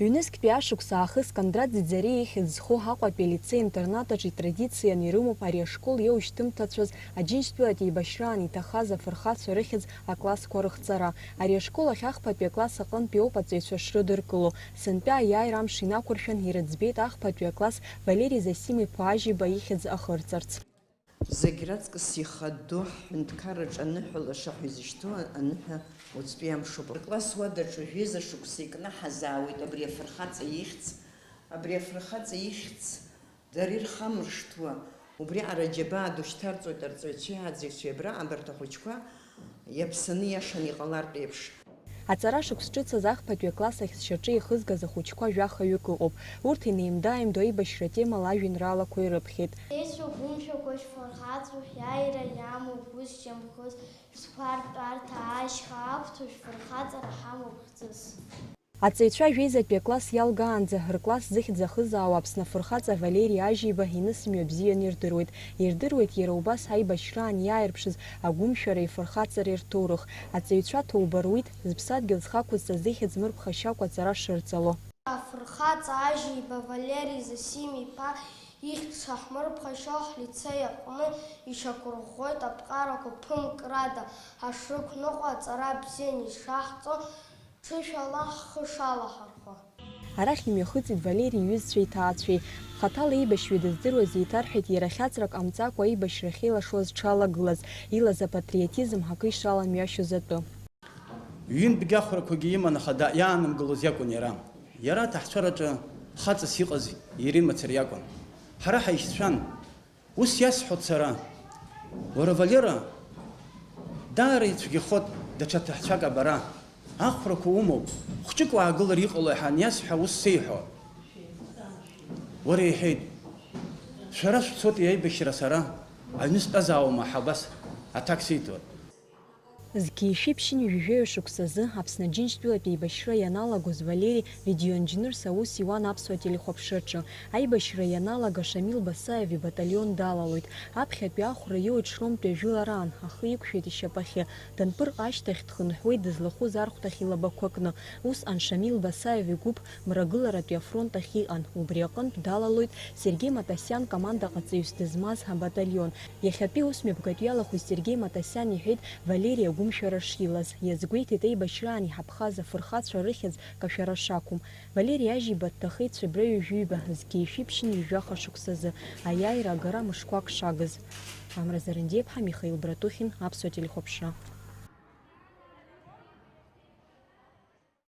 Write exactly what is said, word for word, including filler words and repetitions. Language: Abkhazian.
Ҩнызқьтәи ашықәс аахыс Кондрат Ӡиӡариа ихьӡ зху Аҟәатәи алицеи-интернатаҿ итрадицианы ирымоуп ари ашкол иоушьҭымҭацәаз Аџьынџьтәылатә еибашьраан иҭахаз афырхацәа рыхьӡ аклассқәа рыхҵара. Ари ашкол ахь ахԥатәи акласс аҟынтәи ауп аҵаҩцәа шрыдыркыло. Сынтәа аиааира амш инақәыршәан, ирыӡбеит ахԥатәи акласс Валери Зосим-иԥа Ажьиба ихьӡ ахырҵарц. Зегь раҵкыс ихадоу ҳҳәынҭқарраҿы аныҳәа лаша ҳәа изышьҭоу аныҳәа уаҵәтәи амшоуп. Акласс уадаҿы жәеиза шықәса икнаҳазаауеит абри афырхаҵа ихьӡ. Абри афырхаҵа ихьӡ дара ирхамыршҭуа, убриаҟара аџьабаа ду шьҭарҵоит арҵаҩцәеи аӡаҩцәеи абра, абарҭ ахәыҷқәа иаԥсаны иашан иҟалартә еиԥш. Аҵара шықәс ҿыцаз ахԥатәи акласс ахь зшьаҿа ихызгаз ахәыҷқәа жәахаҩык ыҟоуп. Урҭ инеимда-ааимдо аибашьра атемала ажәеинраалақәа ирыԥхьеит. Сеицәа гәымшәақәа шәфырхаҵоушәа, иааира иамоуп ус шьамхыс, шәсқәа ртәарҭа ашьха ақәҭәоу шәфырхаҵара ҳамоуп хьӡыс. Аҵаҩцәа жәеизатәи акласс иалгаанӡа, ркласс зыхьӡ ахызаауа Аԥсны афырхаҵа Валери Ажьиба инысымҩа бзианы ирдыруеит. Ирдыруеит иара убас аибашьраан иааирԥшыз агәымшәареи афырхаҵареи рҭоурых. Аҵаҩцәа ҭоуба руит, зыԥсадгьыл зхақәызҵаз зыхьӡ мырԥхашьакәа аҵара шырҵало. Афырхаҵа Ажьиба Валери Зосим-иԥа ихьӡ шаҳмырԥхашьо, ҳлицеи аҟны ишьақәырӷәӷәоит аԥҟарақәа ԥымкрада ҳашрықәныҟәо, аҵара бзианы ишаҳҵо, ҽышәала ҳхы шалаҳархәо. Арахь имҩахыҵит Валери иҩызцәеи иҭаацәеи. Хаҭала еибашьҩы дыздыруаз еиҭарҳәеит иара хьаҵрак ҟамҵакәа аибашьрахь илашоз дшалагылаз, илаз апатриотизм акы ишаламҩашьоз атәы. Ҩынтәгьы ахәрақәагьы иман, аха да-, иаанымгылоз иакәын иара. Иара аҭаҳцәараҿы хаҵас иҟаз иара имацара иакәын. Ҳара ҳаишьцәан. Ус иасҳәот сара, уара, Валера, даара ицәгьахот даҽа ҭаҳцәак абара. Ахәрақәа умоуп, хәҷык уаагылар иҟалои ҳәа аниасҳәа, ус сеиҳәо. Уара, иҳәеит, шәара шәцот аибашьра, сара аҩны стәазаауама ҳәа абас аҭак сиҭоит. Зқьи жәшәи ԥшьынҩажәи жәаҩа шықәсазы Аԥсны Аџьынџьтәылатә еибашьра ианалагоз Валери Редион Џьнырс аус иуан аԥсуа телехәаԥшраҿы. Аибашьра ианалага Шамил Басаев ибаталион далалоит. Аԥхьатәи ахәра иоуеит Шромтәи ажәылараан, ахы иқәшәеит ишьапахьы. Данԥырҟа ашьҭахь дхынҳәуеит дызлахәыз архәҭахь илабақәа кны. Усҟан Шамил Басаев игәыԥ Мрагыларатәи афронт ахь иҟан. Убри аҟынтә далалоит Сергеи Матасиан командаҟаҵаҩыс дызмаз абаталион. Иахьатәи ус мҩаԥгатә иалахәыз Сергеи Матасиан иҳәеит Валери агәымшәара шилаз. Иазгәеиҭеит аибашьраан иҳаԥхаз афырхацәа рыхьӡ кашәара шақәым. Валери Ажьиба дҭахеит Цәыбра ҩажәиба, зқьи жәшәи ԥшьынҩажәи жәаха шықәсазы, аиааира агара мышқәак шагыз. Амра Зарандиаԥҳа, Михаил Братухин, Аԥсуа телехәаԥшра.